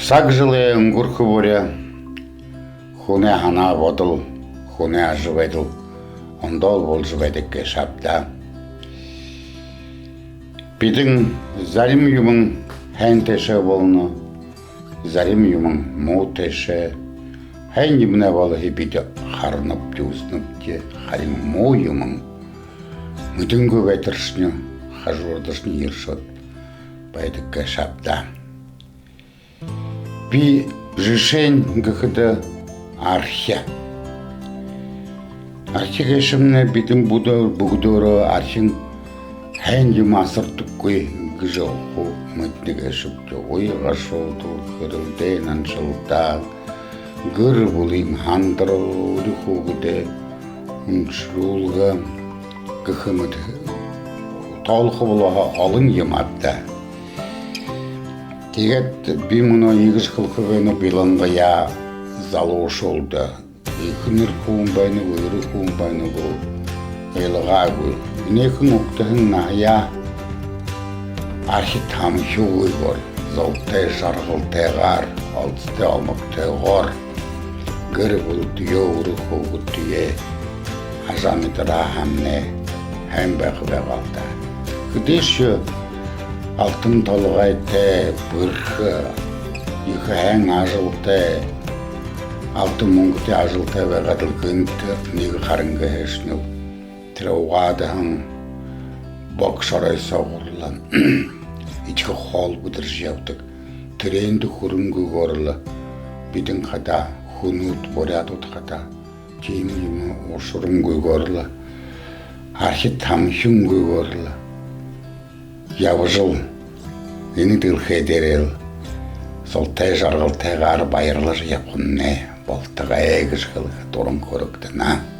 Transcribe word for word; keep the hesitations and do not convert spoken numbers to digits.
Саг жэлэй үнгэрхэ бүри хүнэй һанаа бодол, хүнэй ажабайдал ондоол боложо байдаг гээшэ ааб даа. Бидэн зарим юумэн һайн тээшээ болоно, зарим юумэн муу тээшээ. Һайн юумэнэй болохые бидэ харанабди, үзнэбди, харин муу юумэн мэдэнгүй байтаршни хажуудашни ерэшөөд байдаг гээшэ ааб даа. Би жэшээнь гэхэдэ, архи. Архи гээшэмнай бидэн бүдөө-, бүгэдөөрөө архиин һайн юумэ асардаггүй гэжэ хуу мэдэнэ гээшэбди. Уйгашуулдал, хэрэлдээн, наншалдал, гэр бүлын һандарал, үри хүүгэдэй үншэрүүлгэ гэхэ мэтэ, тоолохо болоо һаа, олон юумэ ааб даа. Тиигээд би мүнөө иигэжэ хэлэхэ байнаб, илангаяа залуушуулда, эхэнэр хүн байна гү, эрэ хүн байна гү, илгаагүй, энээхэн угтаһан наһаяа архи тамхигүйгөөр, золтой жаргалтайгаар, олзотой омогтойгоор гэр бүлэтэеэ, үри хүүгэдтэеэ ажамидараа һаамнай һайн байха байгаал даа. Хэдышье алтан толгойтой, бэрхэ, ехэ һайн ажалтай, алтан мүнгэтэй ажалтай байгаад лэ, гэнтэ нэгэ харан гэһээшни тэрэ угаадаһан бог шорой соогуур лэ эдихэ хоол бэдэржэ ябадаг. Тэрээндэ хүрэнгүйгөөр лэ бидэн хадаа, хүнүүд, буряадууд хадаа тиимэ юумэ ушарангүйгөөр лэ, архи тамхингүйгөөр лэ ябажал, энэ дэлхэй дээрэл золтой жаргалтайгаар баярлажа ябахамнай болтогой гэжэ хэлэхэ дуран хүрэгдэнэ.